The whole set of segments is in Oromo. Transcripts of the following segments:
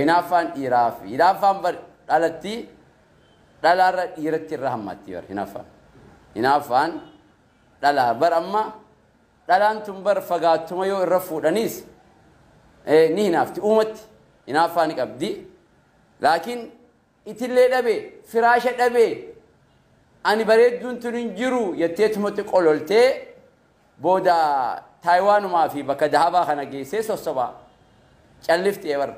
Hinaaffaan dhiiraa fi hinaaffaan bar dhalatti dhalaarra dhiiratti irra hammaatti bar hinaaffaan. Hinaaffaan dhalaa bar amma dhalaan tun bar fagaattuma yoo irra fuudhaniis ni hinaafti uumatti hinaaffaa ni qabdi. Laakiin itillee dhabe firaasha dhabe ani bareedduun tun hin jiru jetteetumatti qololtee booda Taayiwaanumaa fi bakka dahabaa kana geessee sossobaa calliftee bar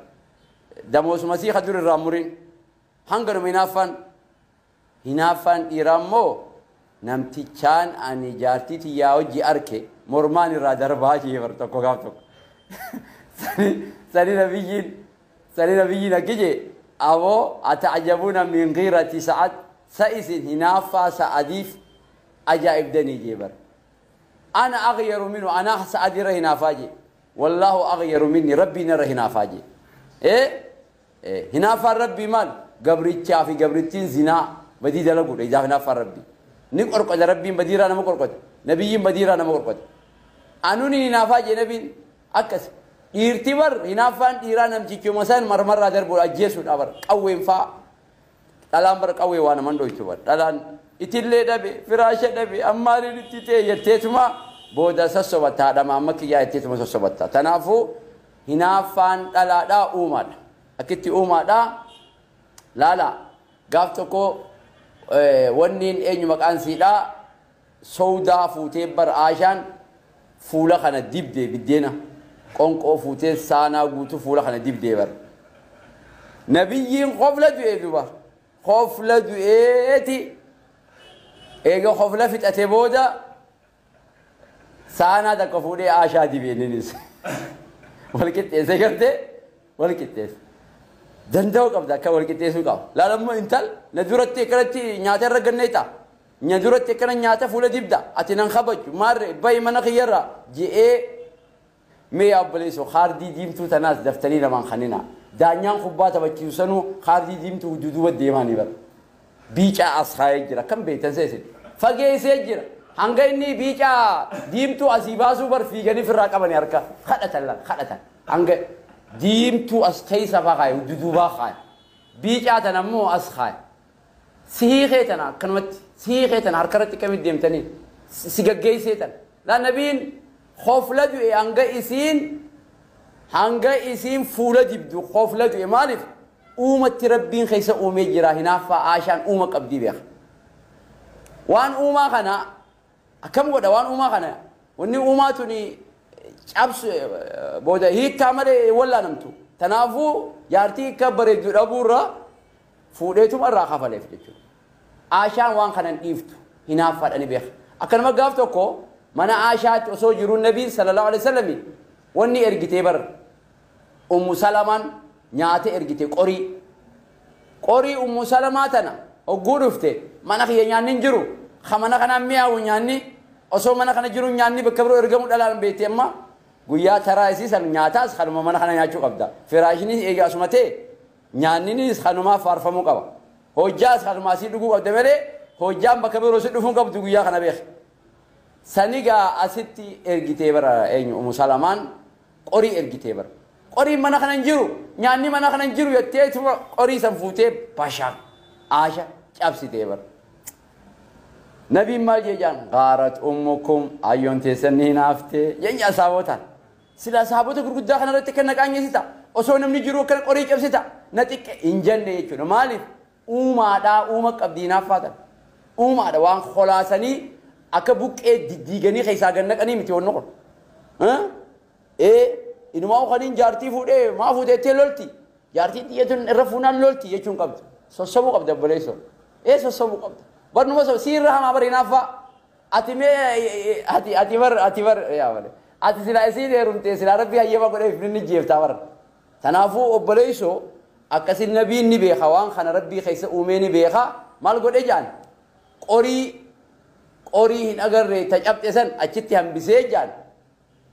damoosuma sii dur irraa murin hanganuma hinaaffaan. Hinaaffaan dhiiraa immoo namtichaan ani jaartii tiyyaa hojii arke mormaan irraa darbaa jee bar tokko gaaf tokko. Sani nabiyyiin akki jee: "Aboo, ata'jabuuna min ghiirati Sa'ad? Sa isin hinaaffaa Sa'adiif ajaa'ibdanii?" jee bar. "Ana aghyaru minhu, ana Sa'ad irra hinaafaa," jee. "Wallaahu aghyaru minni, Rabbiin irra hinaafaa," jee. Hinaaffaan Rabbii maal? Gabrichaa fi gabrittiin zinaa badii dalaguudha ijaaf hinaaffaan Rabbii. Ni qorqoda Rabbiin, badiirraa nama qorqoda. Nabiyyiin badiirraa nama qorqoda. Anuun hinaafaa jee nabiin akkas. Dhiirti bar hinaaffaan dhiiraa namtichuma san marmarraa darbuudha, ajjeesuudha bar qawween faa. Dhalaan bar qawwee waa naman dhoytu bar. Dhalaan itillee dhabe firaasha dhabe ammaaliin itti ta'e jetteetuma booda sassobatta, haadhama amma kiyyaa jetteetuma sossobatta. Kanaafuu hinaaffaan dhalaadhaa uumaadha. Akkitti uumaadhaa laala. Gaaf tokko wanniin eenyu maqaan siidhaa Sowdaa fuutee bar Aashaan fuula kana dibdee, biddeena qonqoo fuutee saanaa guutuu fuula kana dibdee bar. Nabiyyiin kofla du'ee duba kofla du'eeti. Eega kofla fixate booda saanaa takka fuudhee Aashaa dibee, innis wal qixxeessee gartee wal qixxeesse. Danda'uu qabda, akka wal qixxeessuu qaba. Laalammoo intal na duratti akkanatti nyaata irra ganneeta. Na duratti akkana nyaata fuula dibda. Ati nan kabaju maarre, bayi mana kiyyarraa je'ee. Mee yaa obboleessoo, kaardii diimtuu tanaas daftanii lamaan kanina. Daanyaan kubbaa taphachiisu sanuu kaardii diimtuu duduuba deemaanii bara. Biicaa as kaayee jira. Akkam beektan seesin? Fageessee jira. Hanga inni biicaa diimtuu asii baasuu bar fiiganii firraa qabanii harka kadhatan lan kadhatan. Hanga diimtuu as keessa faa kaaye, duduubaa kaaye. Biicaa tana ammoo as kaaye. Si hiikee tana akkanumatti si hiikee tana harka irratti kamitti deemtanii si gaggeessee tana. Laa, nabiin kofla du'e hanga isiin fuula dibdu kofla du'e. Maaliif? Uumatti Rabbiin keessa uumee jira. Hinaaffaa Aashaan uuma qabdii beeka. Waan uumaa kana akkam godha? Waan uumaa kana wanni uumaa tuni cabsu booda hiikkaa malee wallaanamtu. Tanaafuu jaartii hiikkaa bareeddu dhabuurra fuudheetuma irraa kafaleef jechuudha. Aashaan waan kana hin dhiiftu, hinaaffaadha ni beeka. Akkanuma gaaf tokko mana Aashaatti osoo jiruu Nabiin sallallahu alaihi wasallam wanni ergitee bar Ummu Salamaan nyaata ergite, qorii. Qorii Ummu Salamaa tana hogguu dhufte, "Mana kiyya nyaanni hin jiru. Ka mana kanaan mi'aawu nyaanni osoo mana kana jiru nyaanni bakka biroo ergamu dhalaan beekte." Amma guyyaa taraa isii san nyaataas kanuma mana kana nyaachuu qabda. Firaashnis eega asuma ta'e nyaanninis kanumaaf faarfamuu qaba. Hojjaas kanuma asii dhuguu qabda malee hojjaan bakka biroo si dhufuu qabdu guyyaa kana beeka. Sanigaa asitti ergitee bara eenyu Ummu Salamaan qorii ergitee bara. "Qoriin mana kana hin jiru, nyaanni mana kana hin jiru," jetteetuma qorii san fuutee bashaa Aasha cabsitee bara. Nabiin maal jee jaan? "Gaarat ummukum, ayyoon teessan ni hinaaftee," jecha saabotaan. Sila saabota gurguddaa kana irratti kan naqaanyessita. Osoo namni jiru akkana qorii cabsita. Na xiqqe hin jenne jechuudha. Maaliif? Uumaadhaa, uuma qabdi hinaaffaa tan. Uumaadha, waan kolaasanii akka buqqee diddiiganii keessaa gad naqanii miti wanni kun. Ee, inumaa kaniin jaartii fuudhee maa fuuteettee lolti. Jaartii xiyyatuun irra fuunaan lolti jechuun qabdu. Sossobuu qabda, obboleessoo. Ee, sossobuu qabda. Barnuma siirra hamaa bar hinaaffaa. Ati mee ati bar yaa malee. Ati silaa isiin heerumtee silaa Rabbi hayyama godheef inni jeeftaa bar. Kanaafuu obboleessoo, akkasin nabiin ni beeka, waan kana Rabbii keessa uumee ni beeka. Maal godhe jaan? Qorii hin agarre ta cabxe san achitti hambisee jaan.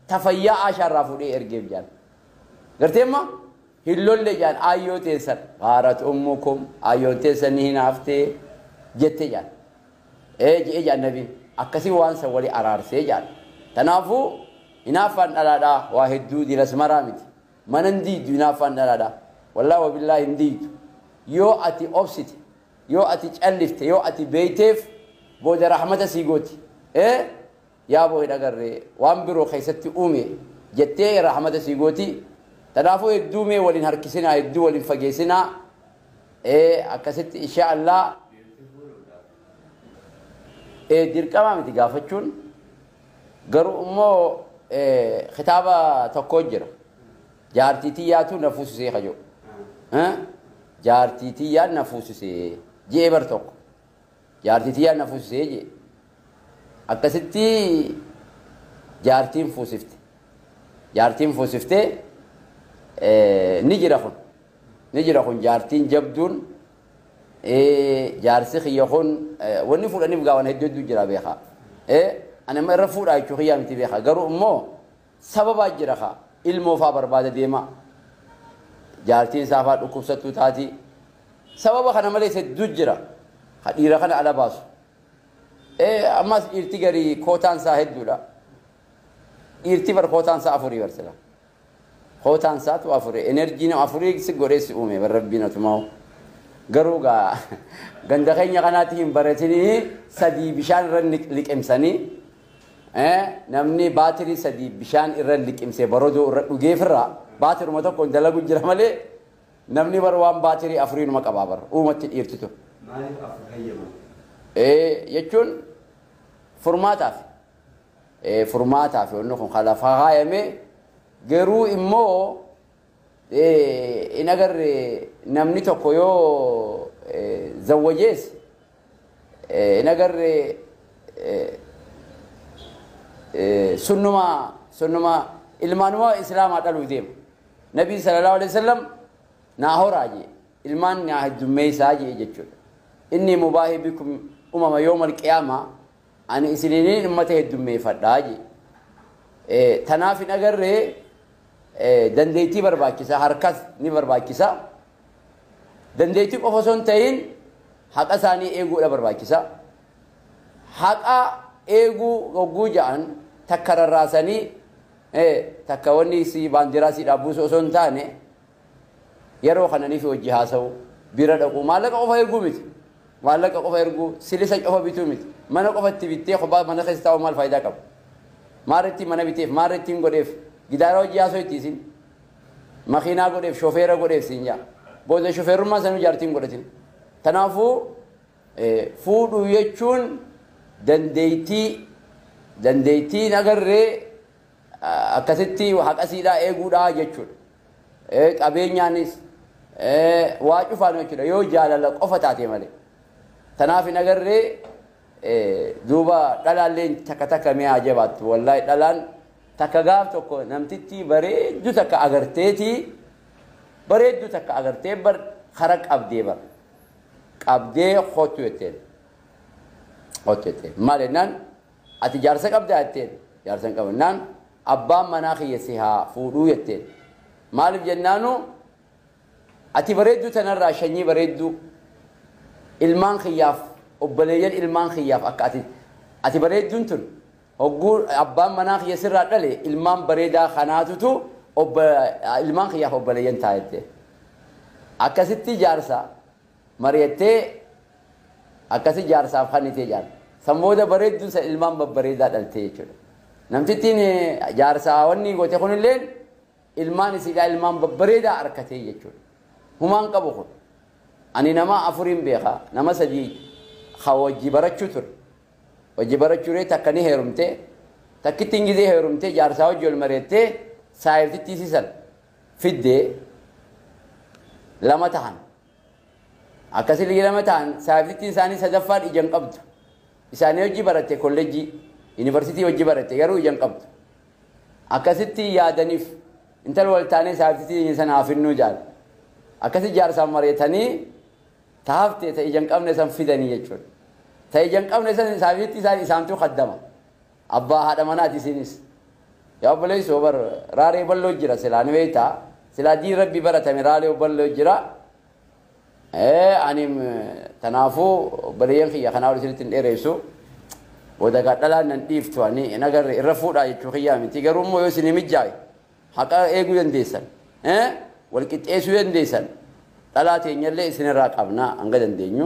Ta fayyaa Aashaarraa fuudhee ergeef jaan. Gartee amma hin lolle jaan, "Aayyoo teessan, gaarat ummukum, aayyoon teessan ni hinaaftee," jette jaan. Ee je'ee jaan nabiin akkasii waan san walii araarsee jaan. Kanaafuu hinaaffaan dhalaadhaa waa hedduu diras maraa miti. Mana hin diiddu hinaaffaan dhalaadha. Wallaahi wabillaahi hin diiddu. Yoo ati obsite, yoo ati callifte, yoo ati beeyteef booda rahmata sii gooti. Yaa boo hin agarree waan biroo keessatti uume jettee rahmata sii gooti. Kanaafuu hedduu mee waliin harkisinaa, hedduu waliin fageessinaa. Akkasitti insha Allah. Dirqamaa miti gaafachuun, garuu immoo kitaaba tokko jira. Jaartii tiyyaatu na fuusisee kajo. Jaartii tiyyaan na fuusisee jee bar tokko. Jaartii tiyyaan na fuusisee jee. Akkasitti jaartiin fuusifte. Jaartiin fuusiftee ni jira kun. Ni jira kun jaartiin jabduun jaarsi kiyya kun wanni fuudhaniif gaawan hedduu hedduu jira beekaa. Ani amma irra fuudhaa jechuu kiyyaa miti beekaa. Garuu immoo sababaa jira kaa. Ilmoo faa barbaada deema. Jaartiin isaa faa dhukkubsattuu taati. Sababa kana malees hedduu jira. Ka dhiira kana ala baasu. Ammas dhiirti garii kootaan isaa hedduudha. Dhiirti bar kootaan isaa afurii barsila. Kootaan isaatu afurii. Enerjiin afurii si godhee si uume bar rabbiin atumaa. Garuu gaa ganda keenya kanaatti hin baratinii sadii bishaan irra liqimsanii namni baatirii sadii bishaan irra liqimsee barodoo irra dhugeefirraa baatiruma tokko hin dalagu jira malee namni bar waan baatirii afuriinuma qabaa bar uumatti dhiirtitu. Maaliif afur hayyaman? Jechuun furmaataaf. Furmaataaf wanni kun kan lafa kaayame garuu immoo in agarre namni tokko yoo zawwajees in agarre sunnuma ilmaanuma islaamaa dhaluu deema. Nabii sallallahu alaihi wasallam naa horaa jee ilmaan naa heddummeessaa jee jechuudha. Inni mubaahi bikum umama yoomal qiyaamaa ani isiniin ummata heddummeeffadhaa jee. Tanaaf hin agarree dandeettii barbaachisa, harkas ni barbaachisa. Dandeettii qofa osoo hin ta'in haqa isaanii eeguudha barbaachisa. Haqa eeguu hogguu ja'an takka rarraasanii takka wanni si baandiraa si dhaabbuusu osoo hin taane yeroo kananiif hojii haasa'u bira dhaqu maallaqa qofa erguu miti. Maallaqa qofa erguu silisa qofa bituu miti. Mana qofa itti bittee kophaa mana keessa taa'u maal faayidaa qaba? Maarritti mana biteef, maarritti hin godheef, gidaara hojii haasoo itti isin makiinaa godheef, shofeera godheef siin jaa. Booda shofeerummaa sanuu jaartiin godhatin. Kanaafuu fuudhuu jechuun dandeettii agarree akkasitti haqa siidhaa eeguudhaa jechuudha. Qabeenyaanis waa cufaan jechuudha yoo jaalala qofa taate malee. Tanaaf hin agarree duuba dhalaalleen takka takka mi'aa jabaattu. Wallaahi dhalaan takka gaaf tokko namtitti bareedduu takka agarteetii bareedduu takka agartee bar kara qabdee bar qabdee kootu jetteen. Kootu jetteen. Maal jennaan ati jaarsa qabdaa jetteen. Jaarsa hin qabu jennaan abbaan manaa kiyya si haa fuudhuu jetteen. Maaliif jennaanu ati bareedduu tanarraa shanyii bareedduu ilmaan kiyyaaf obboleeyyan ilmaan kiyyaaf akka ati bareedduun tun hogguu abbaan manaa kiyya sirraa dhale ilmaan bareedaa kanaatutu ilmaan kiyyaaf obboleeyyan taa'ette. Akkasitti jaarsa mari'attee akkasi jaarsaaf kannitee jaarsa. San booda bareedduun san ilmaan babbareedaa dhaltee jechuudha. Namtittiin jaarsaa wanni goote kunilleen ilmaan isiidhaa ilmaan babbareedaa harkatee jechuudha. Humaan qabu kun. Ani nama afuriin beeka, nama sadii ka wajji barachuu ture. Wajji barachuu ree takka ni heerumte, takkitti ingizee heerumte jaarsaa wajji ol mareettee saayirtitti isiisan fiddee lama tahan. Akkasii lama tahan saayirtittiin isaanii sadaffaan ija hin qabdu. Isaanii hojii baratte kolleejjii, yuunivarsiitii hojii baratte garuu ija hin qabdu. Akkasitti yaadaniif intala wal taanee saayirtittii sana hafinnuu jaal. Akkasi jaarsaan mari'atanii taafte ta ija hin qabne san fidanii jechuudha. Ta ija hin qabne san saayirtitti isaan isaantu kaddama. Abbaa haadha manaati isinis. Yaa obboleessoo bar raaree bal'oo jira silaa ni beektaa. Silaa diin rabbi baratame raaree bal'oo jira. Ani kanaafuu obboleeyyan kiyya kanaa ol isinitti hin dheeressu. Booda gaa dhalaan nan dhiiftu ani hin agarre irra fuudhaa jechuu kiyyaa miti. Garuu immoo yoo isin mijjaawe haqa eeguu dandeessan. Wal qixxeessuu dandeessan. Dhalaa teenyallee isinirraa qabna hanga dandeenyu.